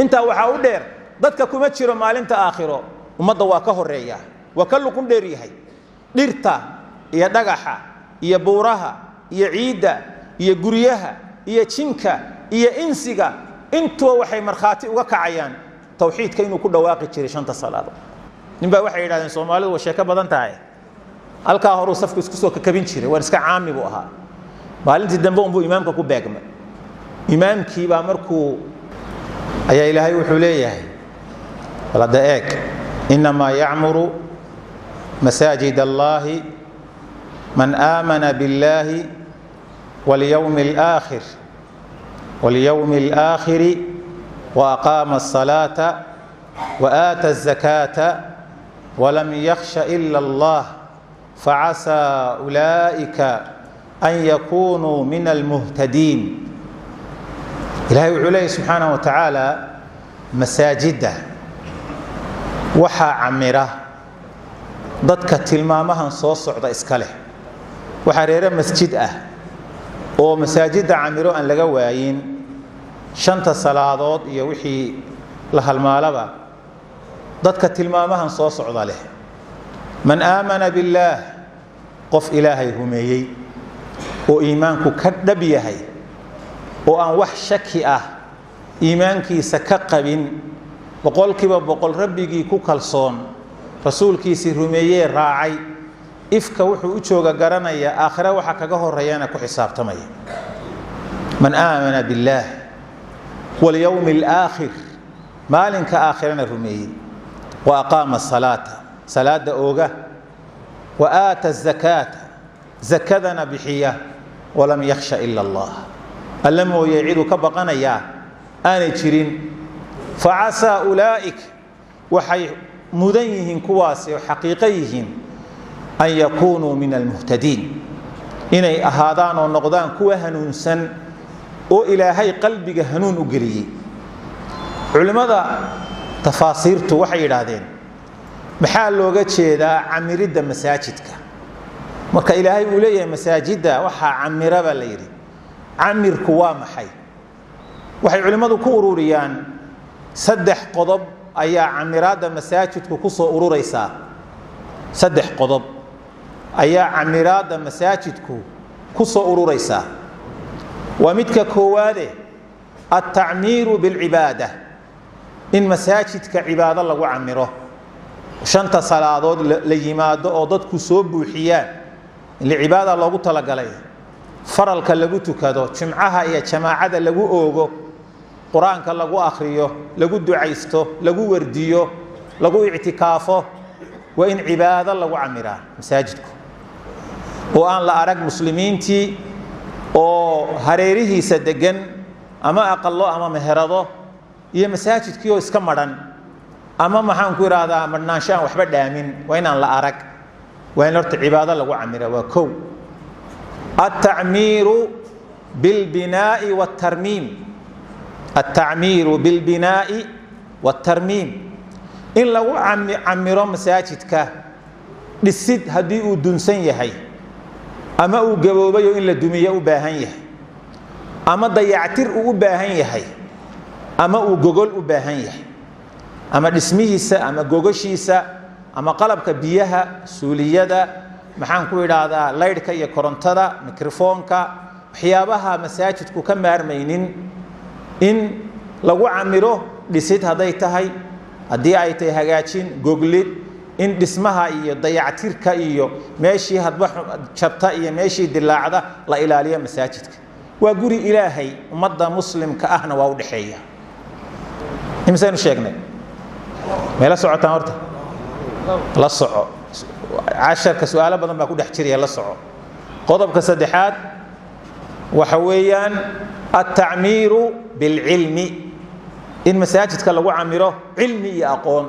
Intaa waxaa u dheer, dadka kuma jiro maalinta aakhiro, ummadda waa ka horeeya, waa ka luqun dheer yahay. Dhirta iyo dhagaxa iyo buuraha iyo ciidda iyo guryaha iyo jinka iyo insiga intuba waxay markhaati uga kacayaan tawxiidka inuu ku dhawaaqi jiray shanta salaadood. Ninbaa waxay yidhahdeen, Soomaalidu waa sheeko badan tahay, halkaa horuu safku isku soo kakabin jiray, waan iska caami buu ahaa. Maalintii dambe unbuu imaamka ku beegmay. Imaamkii baa markuu ayaa Ilaahay wuxuu leeyahay, bal hadda eeg: "Inamaa yacmuru masaajid Allahi man aamana biاllahi walyowmi alaakhir walyowmi alaakhiri waaqaama الصalaata waaata الzakaata walam yakhsha ila Allah facasaa ulaa'ika an yakunuu min almuhtadiin." Ilahay wuxuu leeyahy subxaanaه wa tacaala, masaajidda waxaa camira dadka tilmaamahan soo socda iska leh. Waxaa reere masjid ah oo masaajidda camiro aan laga waayin shanta salaadood iyo wixii la halmaalaba dadka tilmaamahan soo socda leh: man aamana biاllaah, qof Ilaahay rumeeyey oo iimaanku ka dhab yahay oo aan wax shaki ah iimaankiisa ka qabin, 100% Rabbigii ku kalsoon, rasuulkiisii rumeeyee raacay, ifka wuxuu u jooga garanaya, aakhire waxa kaga horeeyana ku xisaabtamaya. Man aamana biاllaah walyowmi alaakhir, maalinka aakhirana rumeeyey, wa aqaama asalaata, salaada ooga, wa aata azakaata, zakadana bixiya, walam yakhsha ila Allah, Alle mooye ciduu ka baqanayaa aanay jirin, facasaa ulaa'ik, waxay mudan yihiin kuwaasi oo xaqiiqo yihiin, an yakuunuu min almuhtadiin, inay ahaadaan oo noqdaan kuwa hanuunsan oo Ilaahay qalbiga hanuun u geliyey. Culimmada tafaasiirtu waxay yidhaahdeen, maxaa looga jeedaa camiridda masaajidka? Marka Ilaahay uu leeyahay masaajidda waxaa camira baa la yidhi, camirku waa maxay? Waxay culimmadu ku ururiyaan saddex qodob ayaa camiraadda masaajidku ku soo ururaysaa. Saddex qodob ayaa camiraadda masaajidku ku soo ururaysaa. Waa midka koowaade, altacmiiru bilcibaada, in masaajidka cibaado lagu camiro, shanta salaadood la yimaado oo dadku soo buuxiyaan, ile cibaada loogu talagalay, faralka lagu tukado, jimcaha iyo jamaacada lagu oogo, Qur-aanka lagu akhriyo, lagu ducaysto, lagu wardiyo, lagu ictikaafo. Waa in cibaado lagu camiraa masaajidku oo aan la arag muslimiintii oo hareerihiisa degan ama aqalo ama meherado iyo masaajidkii oo iska madhan, ama maxaan ku idhaahdaa, madhnaansho aan waxba dhaamin, waa inaan la arag. Waa in horta cibaado lagu camira, waa kow. Altacmiiru bilbinaai wاtarmiim, altacmiiru bilbinaa'i wاtarmiim, in lagu camiro masaajidka dhisid haddii uu dunsan yahay ama uu gaboobayo, in la dumiyo u baahan yahay, ama dayactir uu u baahan yahay, ama uu gogol u baahan yahay, ama dhismihiisa ama gogashiisa ama qalabka biyaha, suuliyada, maxaan ku idhaahdaa, laydhka iyo korontada, mikrofoonka, waxyaabaha masaajidku ka maarmaynin, in lagu camiro dhisid hadday tahay, haddii ay tahay hagaajin, goglid, in dhismaha iyo dayactirka iyo meeshii hadba jabta iyo meeshii dilaacda la ilaaliyo. Masaajidka waa guri Ilaahay, ummadda muslimka ahna waa u dhexeeya. Imisaynu sheegnay? Meela socotaan horta la soco casharka, su-aalo badan baa ku dhex jiraya, la soco. Qodobka saddexaad waxa weeyaan altacmiiru bilcilmi, in masaajidka lagu camiro cilmi iyo aqoon.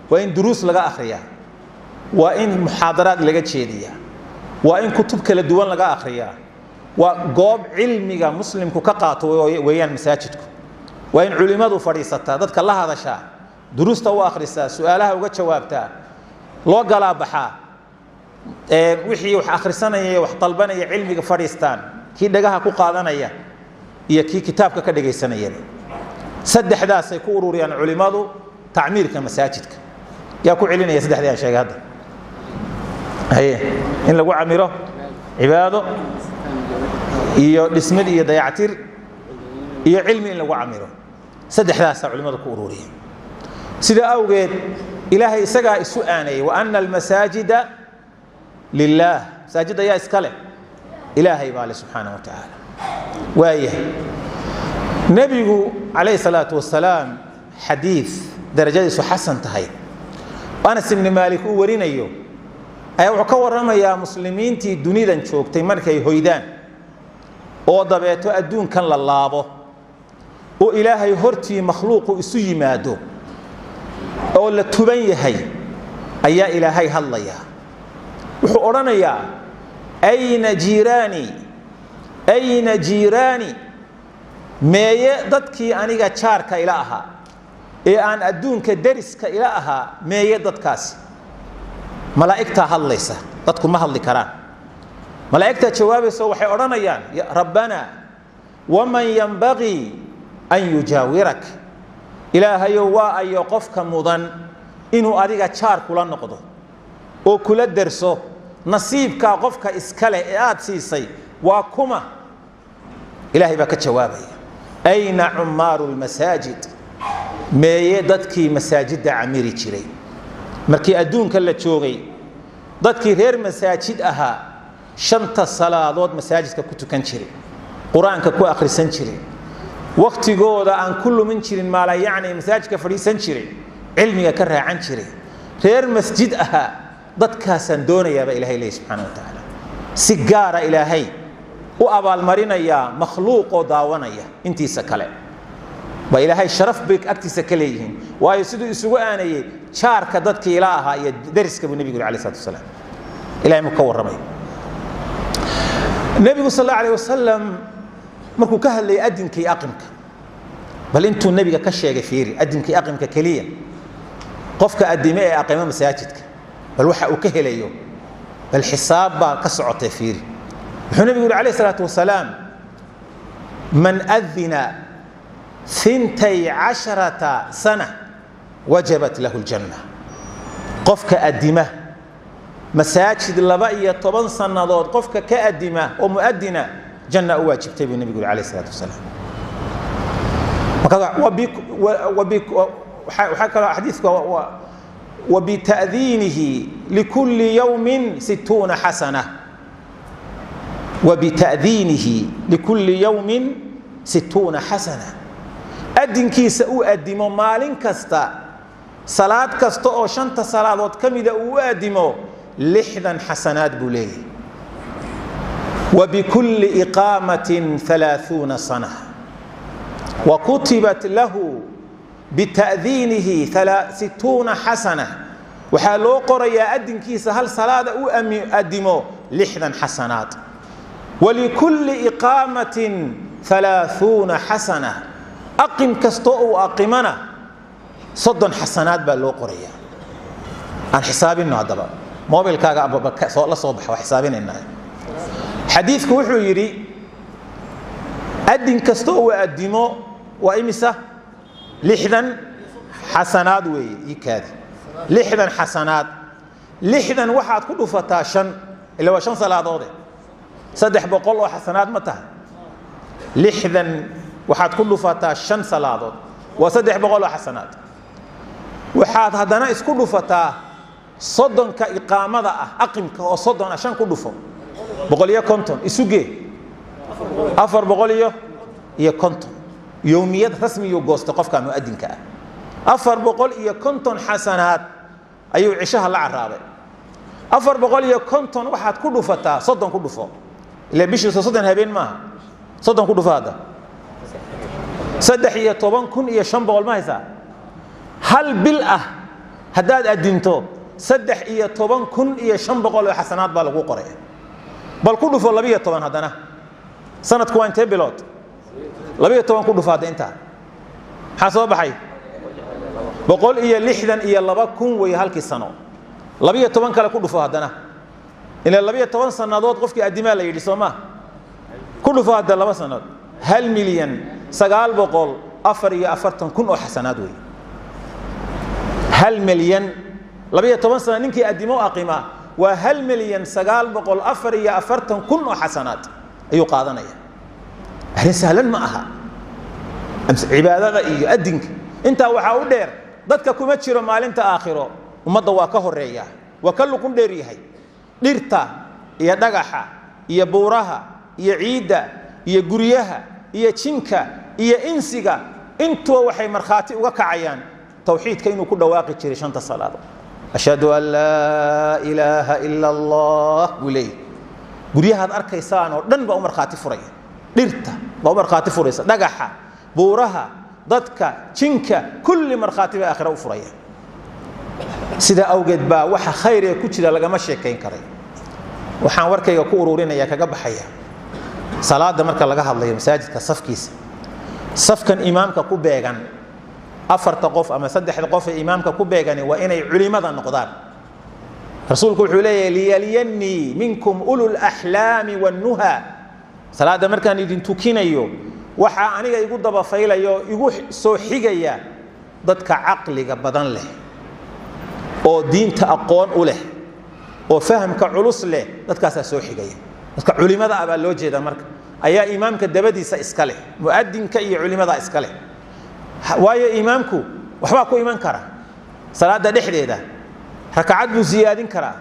Waa in duruus laga akhriyaa, waa in muxaadaraad laga jeediyaa, waa in kutub kala duwan laga akhriyaa. Waa goob cilmiga muslimku ka qaato weeyaan masaajidku. Waa in culimadu fadhiisataa, dadka la hadashaa, duruusta u akhrisaa, su-aalaha uga jawaabtaa, loo galaa baxaa, wixii wax akhrisanaya, wax dalbanaya cilmiga fadhiistaan, kii dhagaha ku qaadanaya iyo kii kitaabka ka dhegaysanayaba. Saddexdaasay ku ururiyaan culimmadu tacmiirka masaajidka. Yaa ku celinaya saddexdii aan sheegay hadda? Haye, in lagu camiro cibaado iyo dhismid iyo dayactir iyo cilmi in lagu camiro, saddexdaasaa culimmadu ku ururiyeen. Sidaa awgeed Ilaahay isagaa isu aanayay: wa ana almasaajida lilaah. Masaajidda yaa iska leh? Ilaahay baa le subxaanaه wa tacaala. Waayahay, nebigu calayhi salaatu wasalaam xadiid darajadiisu xasan tahay, Anas ibni Maalik uu warinayo, ayaa wuxuu ka warramayaa muslimiintii dunidan joogtay markay hoydaan oo dabeeto adduunkan la laabo oo Ilaahay hortii makhluuqu isu yimaado oo la tuban yahay, ayaa Ilaahay hadlayaa. Wuxuu odhanayaa: ayna jiiraani, ayna jiiraani? Meeye dadkii aniga jaarka ila ahaa ee aan adduunka deriska ila ahaa? Meeye dadkaasi? Malaa'igtaa hadlaysa, dadku ma hadli karaan. Malaa'igtaa jawaabaysa, waxay odhanayaan: rabbana waman yanbagii an yujaawirak? Ilaahayow, waa ayo qofka mudan inuu adiga jaar kula noqdo oo kula derso? Nasiibkaa qofka iskale ee aad siisay waa kuma? Ilahay baa ka jawaabaya: ayna cumaaru lmasaajid? Meeye dadkii masaajidda camiri jiray markii adduunka la joogay, dadkii reer masaajid ahaa, shanta salaadood masaajidka ku tukan jiray, Qur-aanka ku akhrisan jiray, waktigooda aan ku lumin jirin maalayacni, masaajidka fadhiisan jiray, cilmiga ka raacan jiray, reer masjid ahaa, dadkaasaan doonayaaba Ilahay leey subxaana wa tacaala. Si gaara Ilaahay u abaalmarinayaa makhluuqoo daawanaya intiisa kale. Waa Ilaahay sharaf bay agtiisa ka leeyihiin, waayo siduu isugu aanayey jaarka dadkii ila ahaa iyo deriska buu nebigu yuri alayh salatu wasalaam. Ilahay muu ka warramay nebigu sal alla alayh wasalam markuu ka hadlayay adinka iyo aqimka? Bal intuu nebiga ka sheegay fiiri. Adinka iyo aqimka keliya, qofka adime ee aqimo masaajidka, bal waxa uu ka helayo, bal xisaab baa ka socotay. Fiiri wuxuu nebigu yuri alayh salaatu wasalaam: man adina 12 sana wajabat lahu ljanna. Qofka adima masaajid 12 sannadood, qofka ka adima oo muadina, janna u waajibtay buu nebigu yuri alayh salaatu wasalaam. Waxaa kaloo xadiidka: wabita'diinihi likulli yawmin 60 xasana, wabita'diinihi likulli yawmin 60 xasana. Adinkiisa uu adimo maalin kasta, salaad kasta oo shanta salaadood ka mida uu u adimo, 60 xasanaad buu leeyahy. Wabikulli iqaamatin 30 sana, wakutibat lahu bita'diinihi 60 xasana. Waxaa loo qorayaa adinkiisa hal salaada u adimo 60 xasanaad, walikulli iqaamatin 30 xasana. Aqim kastoo uu aqimana 30 xasanaad baa loo qorayaa. Aan xisaabino haddaba, mobilkaaga la soo baxa, waa xisaabinaynaa. Xadiidku wuxuu yidhi adin kasta uu adimo waa imisa? 60 xasanaad weeye. Ii kaadi, 60 xasanaad, 60 waxaad ku dhufataa shan, ila waa shan salaadoode, 300 oo xasanaad ma tahay? 60 waxaad ku dhufataa shan salaadood, waa 300 oo xasanaad. Waxaad haddana isku dhufataa 30-ka iqaamada ah, aqimka oo 30 ah, shan ku dhufo, 150. Isugee, 450. Yowmiyad rasmiyuu goostay qofka muadinka ah. 450 xasanaad ayuu cishaha la caraabay. 450 waxaad ku dhufataa 30 ku dhufo, ila bishiisu 30 habeen maaha. 30 ku dhufo hadda, 13,500. Ma haysaa? Hal bil ah haddaad adinto, 13,500 oo xasanaad baa lagu qoray. Bal ku dhufo 12 haddana. Sanadku waa intee bilood? 12 ku dhufo hadda intaa, maxaa soo baxay? 162,000 wey halkii sano. 12 kale ku dhufo haddana, ila 12 sannadood qofkii addimaa la yidhi, soo ma? Ku dhufo hadda 2 sannadood, 1,900,000 44,000 oo xasanaad wey. 1 milyan 12 sano ninkii addimo aqima waa 1,944,000 oo xasanaad ayuu qaadanaya. Arrin sahlan ma aha cibaadada iyo adinka. Intaa waxaa u dheer, dadka kuma jiro maalinta aakhiro, ummadda waa ka horeeya, waa ka luqun dheer yahay. Dhirta iyo dhagaxa iyo buuraha iyo ciidda iyo guryaha iyo jinka iyo insiga intuba waxay markhaati uga kacayaan tawxiidka inuu ku dhawaaqi jiray shanta salaadood. "Ashhadu an laa ilaaha ila Allah," buu leeyahy. Guryahaad arkaysaan oo dhan baa u markhaati furaya, dhirta baa u markhaati furaysa, dhagaxa, buuraha, dadka, jinka, kulli markhaati bay aakhira u furaya. Sidaa awgeed baa waxa khayr ee ku jira lagama sheekayn karay. Waxaan warkayga ku ururinaya, kaga baxaya, salaada marka laga hadlayo, masaajidka safkiisa, safkan imaamka ku beegan, afarta qof ama saddexda qof ee imaamka ku beegani waa inay culimada noqdaan. Rasuulku wuxuu leeyahay: "Liyaliyannii minkum ulul axlaami wannuha." Salaadda markaan idin tukinayo, waxaa aniga igu dabafaylayo, igu soo xigaya dadka caqliga badan leh oo diinta aqoon u leh oo fahamka culus leh. Dadkaasaa soo xigaya. Dadka culimada ah baa loo jeedaa. Marka ayaa imaamka dabadiisa iska leh, muadinka iyo culimada iska leh. Waayo, imaamku waxbaa ku iman kara salaada dhexdeeda. Rakacad buu siyaadin karaa,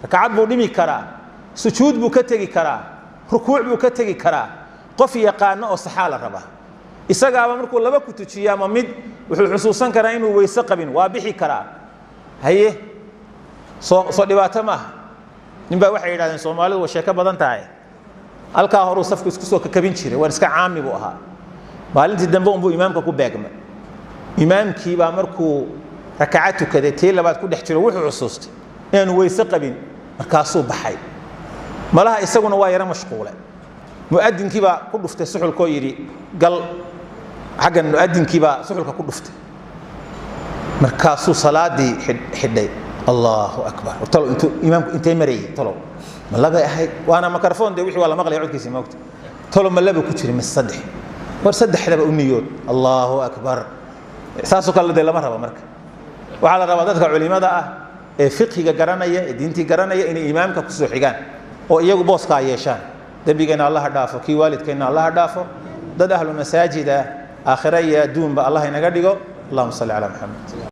rakacad buu dhimi karaa, sujuud buu ka tegi karaa, rukuuc buu ka tegi karaa. Qof yaqaano oo saxaa la rabaa. Isagaaba markuu laba ku tujiyo ama mid, wuxuu xusuusan karaa inuu weyse qabin, waa bixi karaa. Haye, soo dhibaato maaha? Nin baa waxay yidhahdeen, Soomaalidu waa sheeko badan tahay, halkaa horuu safku isku soo kakabin jiray, waan iska caami buu ahaa. Maalintii dambe unbuu imaamka ku beegmay. Imaamkii baa markuu rakaca tukaday, tii labaad ku dhex jiro, wuxuu xusuustay inaanu weyse qabin. Markaasuu baxay. Malaha isaguna waa yaro mashquule. Muadinkii baa ku dhuftay suxulkoo yidhi: "Gal xaggan." Muadinkii baa suxulka ku dhuftay, markaasuu salaadii xidhay. Allahu akbar! Talow intuu imaamku intee marayay? Talow ma labay ahayd? Waana microphone dee, wixii waa la maqlaya codkiisa moogta. Talow ma laba ku jiray mise saddex? War saddexdaba u niyood. Allahu akbar! Saasoo kale dee lama rabo. Marka waxaa la rabaa dadka culimada ah ee fiqhiga garanaya ee diintii garanaya inay imaamka kusoo xigaan oo iyagu booskaa yeeshaan. Dembigeenna Allaha dhaafo, kii waalidkeenna Allaha dhaafo. Dad ahlu masaajida aakhira iyo adduunba Allah inaga dhigo. Allahuma salli calaa Maxamed.